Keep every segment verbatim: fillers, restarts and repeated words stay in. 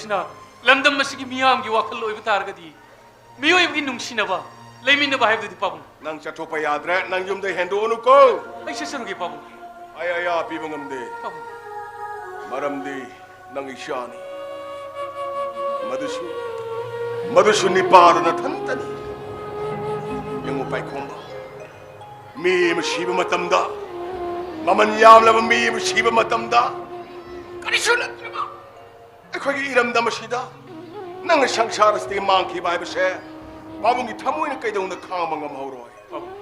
ꯁꯤꯅ ꯂꯝꯗꯝ ꯑꯁꯤꯒꯤ ꯃꯤꯌꯥꯝꯒꯤ ꯋꯥꯈꯜ ꯑꯣꯏꯕ ꯇꯥꯔꯒꯗꯤ, ꯃꯤꯑꯣꯏꯕꯒꯤ ꯅꯨꯡꯁꯤꯅꯕ, ꯂꯩꯃꯤꯟꯅꯕ ꯍꯥꯏꯕꯗꯨꯗꯤ, ꯄꯥꯕꯨꯡ꯫ ꯅꯪ ꯆꯠꯊꯣꯛꯄ ꯌꯥꯗ꯭ꯔꯦ, ꯅꯪ ꯌꯨꯝꯗ ꯍꯦꯟꯗꯣꯛꯎꯅꯨꯀꯣ꯫ ꯑꯩ ꯆꯠꯆꯔꯨꯒꯦ, ꯄꯥꯕꯨꯡ꯫ ꯑꯩ ꯑꯌꯥ ꯄꯤꯕ ꯉꯝꯗꯦ꯫ ꯄꯥꯕꯨꯡ꯫ ꯃꯔꯝꯗꯤ ꯅꯪ ꯏꯆꯥꯅꯤ꯫ ꯃꯗꯨꯁꯨ, ꯃꯗꯨꯁꯨ ꯅꯤꯄꯥꯗ ꯅꯊꯟꯇꯅꯤ꯫ ꯌꯦꯡꯉꯨ ꯄꯥꯏꯈꯣꯝꯕ, ꯃꯤ ꯑꯃ ꯁꯤꯕ ꯃꯇꯝꯗ, ꯃꯃꯜ ꯌꯥꯝꯂꯕ ꯃꯤ ꯑꯃ ꯁꯤꯕ ꯃꯇꯝꯗ, ꯀꯔꯤꯁꯨ ꯅꯠꯇ꯭ꯔꯕ ꯑꯩꯈꯣꯏꯒꯤ ꯏꯔꯝꯗꯝ ꯑꯁꯤꯗ ꯅꯪꯅ ꯁꯪꯁꯥꯔ ꯑꯁꯤꯗꯒꯤ ꯃꯥꯡꯈꯤꯕ ꯍꯥꯏꯕꯁꯦ ꯄꯥꯕꯨꯡꯒꯤ ꯊꯃꯣꯏꯅ ꯀꯩꯗꯧꯅ ꯈꯥꯡꯕ ꯉꯝꯍꯧꯔꯣꯏ꯫ ꯄꯥꯕꯨꯡ,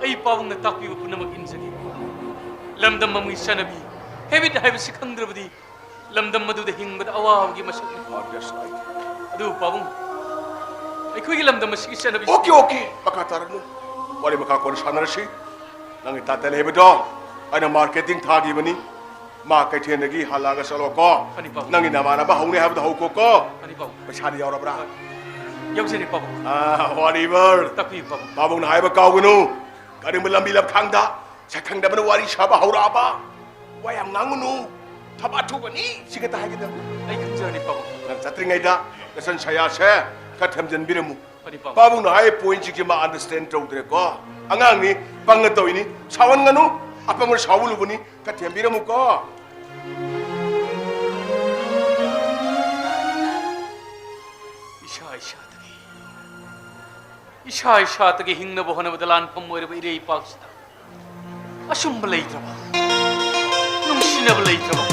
ꯑꯩ ꯄꯥꯕꯨꯡꯅ ꯇꯥꯛꯄꯤꯕ ꯄꯨꯝꯅꯃꯛ ꯏꯟꯖꯒꯦ꯫ ꯂꯝꯗꯝ ꯑꯃꯒꯤ ꯆꯠꯅꯕꯤ, ꯍꯦꯕꯤꯠ ꯍꯥꯏꯕꯁꯤ ꯈꯪꯗ꯭ꯔꯕꯗꯤ ꯂꯝꯗꯝ ꯑꯗꯨꯗ ꯍꯤꯡꯕꯗ ꯑꯋꯥꯕꯒꯤ ꯃꯁꯛꯅꯤ꯫ ꯑꯗꯨ ꯄꯥꯕꯨꯡ, ꯑꯩꯈꯣꯏꯒꯤ ꯂꯝꯗꯝ ꯑꯁꯤꯒꯤ ꯆꯠꯅꯕꯤ ꯑꯣꯀꯦ, ꯑꯣꯀꯦ, ꯃꯈꯥ ꯇꯥꯔꯅꯨ꯫ ꯋꯥꯔꯤ ꯃꯈꯥ ꯀꯣꯟꯅ ꯁꯥꯟꯅꯔꯁꯤ꯫ ꯅꯪꯒꯤ ꯇꯥꯇꯦꯜ ꯍꯩꯕꯗꯣ ꯑꯩꯅ ꯃꯥꯔꯀꯦꯇꯤꯡ ꯊꯥꯈꯤꯕꯅꯤ꯫ ꯃꯥ ꯀꯩꯊꯦꯜꯗꯒꯤ ꯍꯜꯂꯛꯑꯒ ꯆꯠꯂꯣꯀꯣ꯫ ꯐꯅꯤ, ꯄꯥꯕꯨꯡ꯫ ꯅꯪꯒꯤ ꯅꯃꯥꯟꯅꯕ ꯍꯧꯅꯤ ꯍꯥꯏꯕꯗꯣ ꯍꯧꯀꯣꯀꯣ꯫ ꯐꯅꯤ, ꯄꯥꯕꯨꯡ꯫ ꯄꯩꯁꯥꯗꯤ ꯌꯥꯎꯔꯕ꯭ꯔꯥ? ꯌꯥꯎꯖꯔꯤ, ꯄꯥꯕꯨꯡ꯫ ꯑꯥ, ꯑꯣꯂꯤꯚꯔ꯫ ꯇꯥꯛꯄꯤꯌꯨ, ꯄꯥꯕꯨꯡ꯫ ꯄꯥꯕꯨꯡꯅ ꯍꯥꯏꯕ ꯀꯥꯎꯒꯅꯨ꯫ ꯀꯔꯤꯒꯨꯝꯕ ꯂꯝꯕꯤ ꯂꯝꯈꯥꯡꯗ ꯁꯛꯈꯪꯗꯕꯅ ꯋꯥꯔꯤ ꯁꯥꯕ ꯍꯧꯔꯛꯑꯕ, ꯋꯥ ꯌꯥꯝ ꯉꯥꯡꯒꯅꯨ꯫ ꯊꯕꯛ ꯑꯊꯨꯕꯅꯤ꯫ ꯁꯤ ꯈꯛꯇ ꯍꯥꯏꯒꯗꯕꯅꯤ꯫ ꯑꯩ ꯈꯪꯖꯔꯅꯤ, ꯄꯥꯕꯨꯡ꯫ ꯅꯪ ꯆꯠꯇ꯭ꯔꯤꯉꯩꯗ ꯔꯦꯁꯟ ꯁꯌꯥꯁꯦ ꯈꯔ ꯊꯦꯝꯖꯤꯟꯕꯤꯔꯝꯃꯨ꯫ ꯐꯅꯤ, ꯄꯥꯕꯨꯡ꯫ ꯄꯥꯕꯨꯡꯅ ꯍꯥꯏ ꯄꯣꯏꯟꯁꯤꯡꯁꯤ ꯃꯥ ꯑꯟꯗꯔꯁꯇꯦꯟ ꯇꯧꯗ꯭ꯔꯦꯀꯣ꯫ ꯑꯉꯥꯡꯅꯤ, ꯄꯪꯉ ꯇꯧꯏꯅꯤ꯫ ꯁꯥꯎꯍꯟꯒꯅꯨ꯫ ꯑꯄꯪꯕ ꯁꯥꯎꯕ ꯂꯨꯕꯅꯤ꯫ ꯈꯔ ꯊꯦꯝꯕꯤꯔꯝꯃꯨꯀꯣ꯫ ꯏꯁꯥ ꯏꯁꯥꯗꯒꯤ, ꯏꯁꯥ ꯏꯁꯥꯗꯒꯤ ꯍꯤꯡꯅꯕ ꯍꯣꯠꯅꯕꯗ ꯂꯥꯟꯐꯝ ꯑꯣꯏꯔꯕ ꯏꯔꯩ ꯏꯄꯥꯛꯁꯤꯗ ꯑꯆꯨꯝꯕ ꯂꯩꯇ꯭ꯔꯕ, ꯅꯨꯡꯁꯤꯅꯕ ꯂꯩꯇ꯭ꯔꯕ꯫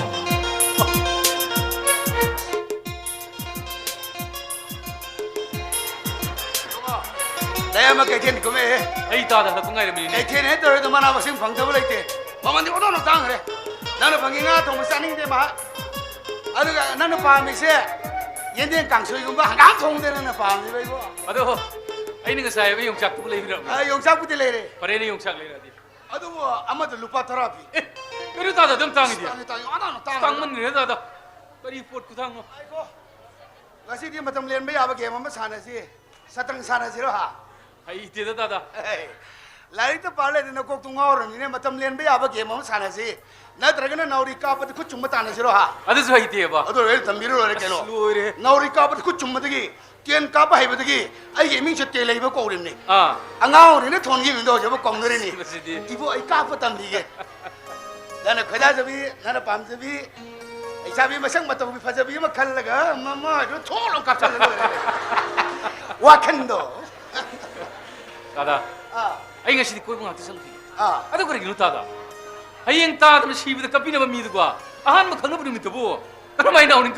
ꯅꯌꯥꯝꯕ ꯀꯩꯊꯦꯜ ꯀꯨꯝꯃꯛꯑꯦ꯫ ꯑꯩ ꯇꯥꯗ ꯍꯜꯂꯛꯄ ꯉꯥꯏꯔꯝꯃꯤꯅꯦ꯫ ꯀꯩꯊꯦꯜ ꯍꯦꯛ ꯇꯧꯔꯦ ꯑꯗꯨ ꯃꯅꯥ ꯃꯁꯤꯡ ꯐꯪꯗꯕ ꯂꯩꯇꯦ꯫ ꯃꯃꯜꯗꯤ ꯑꯣꯟꯊꯣꯛꯅ ꯇꯥꯡꯈ꯭ꯔꯦ꯫ ꯅꯪꯅ ꯐꯪꯉꯤ ꯉꯥ ꯊꯣꯡꯕ ꯆꯥꯅꯤꯡꯗꯦ ꯃꯍꯥꯛ꯫ ꯑꯗꯨꯒ ꯅꯪꯅ ꯄꯥꯝꯃꯤꯁꯦ ꯌꯦꯟꯗꯦꯝ ꯀꯥꯡꯁꯣꯏꯒꯨꯝꯕ ꯍꯪꯒꯥꯝ ꯊꯣꯡꯕꯗ ꯅꯪꯅ ꯄꯥꯝꯃꯤꯕ ꯏꯕꯣ꯫ ꯑꯗꯣ ꯑꯩꯅ ꯉꯁꯥꯏ ꯍꯥꯏꯕ ꯌꯣꯡꯆꯥꯛꯇꯨꯕꯨ ꯂꯩꯕꯤꯔꯕ꯭ꯔꯥ? ꯑ, ꯌꯣꯡꯆꯥꯛꯄꯨꯗꯤ ꯂꯩꯔꯦ꯫ ꯐꯔꯦꯅꯦ, ꯌꯣꯡꯆꯥꯛ ꯂꯩꯔꯗꯤ꯫ ꯑꯗꯨꯕꯨ ꯑꯃꯗ ꯂꯨꯄꯥ ꯇꯔꯥ ꯄꯤ꯫ ꯑꯦ, ꯀꯩꯅꯣ ꯇꯥꯗ ꯑꯗꯨꯝ ꯇꯥꯡꯉꯤꯗꯤ? ꯇꯥꯡꯉꯤ, ꯇꯥꯡꯉꯤ, ꯑꯣꯟꯊꯣꯛꯅ ꯇꯥꯡꯉꯤ꯫ ꯇꯥꯡꯃꯟꯈ꯭ꯔꯦ ꯇꯥꯗ꯫ ꯀꯔꯤ ꯄꯣꯠ ꯈꯨꯊꯥꯡꯅꯣ? ꯉꯥꯏꯈꯣ꯫ ꯉꯁꯤꯗꯤ ꯃꯇꯝ ꯂꯦꯟꯕ ꯌꯥꯕ ꯒꯦꯝ ꯑꯃ ꯁꯥꯟꯅꯁꯤ꯫ ꯁꯇ꯭ꯔꯪ ꯁꯥꯟꯅꯁꯤꯔꯣ ꯍꯥ? ꯍꯩꯇꯦꯗ ꯇꯥꯗ꯫ ꯑꯦ, ꯂꯥꯏꯔꯤꯛꯇ ꯄꯥ ꯂꯩꯗꯅ ꯀꯣꯛꯇꯨ ꯉꯥꯎꯔꯕꯅꯤꯅꯦ꯫ ꯃꯇꯝ ꯂꯦꯟꯕ ꯌꯥꯕ ꯒꯦꯝ ꯑꯃ ꯁꯥꯟꯅꯁꯤ꯫ ꯅꯠꯇ꯭ꯔꯒꯅ ꯅꯥꯎꯔꯤ ꯀꯥꯞꯄꯗ ꯈꯨꯠ ꯆꯨꯝꯕ ꯇꯥꯟꯅꯁꯤꯔꯣ, ꯍꯥ? ꯑꯗꯨꯁꯨ ꯍꯩꯇꯦꯕ꯫ ꯑꯗꯨ ꯑꯣꯏꯔꯗꯤ ꯇꯝꯕꯤꯔ ꯂꯣꯏꯔꯦ ꯀꯩꯅꯣ꯫ ꯑꯁ, ꯂꯣꯏꯔꯦ꯫ ꯅꯥꯎꯔꯤ ꯀꯥꯞꯄꯗ ꯈꯨꯠ ꯆꯨꯝꯕꯗꯒꯤ, ꯇꯦꯟ ꯀꯥꯞꯄ ꯍꯩꯕꯗꯒꯤ ꯑꯩꯒꯤ ꯏꯃꯤꯡꯁꯦ ꯇꯦꯟ ꯍꯩꯕ ꯀꯧꯔꯤꯕꯅꯤ꯫ ꯑꯥ꯫ ꯑꯉꯥꯡ ꯑꯣꯏꯔꯤꯉꯩꯗ ꯊꯣꯟꯈꯤꯕꯗꯣ ꯍꯧꯖꯤꯛꯐꯥꯎ ꯀꯧꯅꯔꯤꯅꯤ꯫ ꯃꯁꯤꯗꯤ꯫ ꯏꯕꯣ, ꯑꯩ ꯀꯥꯞꯄ ꯇꯝꯕꯤꯒꯦ꯫ ꯅꯪꯅ ꯈꯣꯏꯗꯥꯖꯕꯤ, ꯅꯪꯅ ꯄꯥꯝꯖꯕꯤ, ꯂꯩꯁꯥꯕꯤ ꯃꯁꯛ ꯃꯇꯧꯒꯤ ꯐꯖꯕꯤ ꯑꯃ ꯈꯜꯂꯒ ꯃꯃꯥꯏꯗꯨ ꯊꯣꯛ ꯂꯥꯎ ꯀꯥꯞꯁꯜꯂ ꯂꯣꯏꯔꯦ꯫ ꯋꯥꯈꯟꯗꯣ꯫ ꯇꯥꯗ, ꯑꯥ꯫ ꯑꯩ ꯉꯁꯤꯗꯤ ꯀꯣꯏꯕ ꯉꯥꯛꯇ ꯆꯠꯂꯨꯈꯤꯒꯦ꯫ ꯑꯥ꯫ ꯑꯗꯨ ꯀꯔꯤꯒꯤꯅꯣ ꯇꯥꯗ? ꯍꯌꯦꯡ ꯇꯥꯗꯅ ꯁꯤꯕꯗ ꯀꯞꯄꯤꯅꯕ ꯃꯤꯗꯨꯀꯣ, ꯑꯍꯥꯟꯕ ꯈꯪꯅꯕ ꯅꯨꯃꯤꯠꯇꯨꯕꯨ ꯀꯔꯝꯍꯥꯏꯅ ꯅꯥꯎꯔꯤ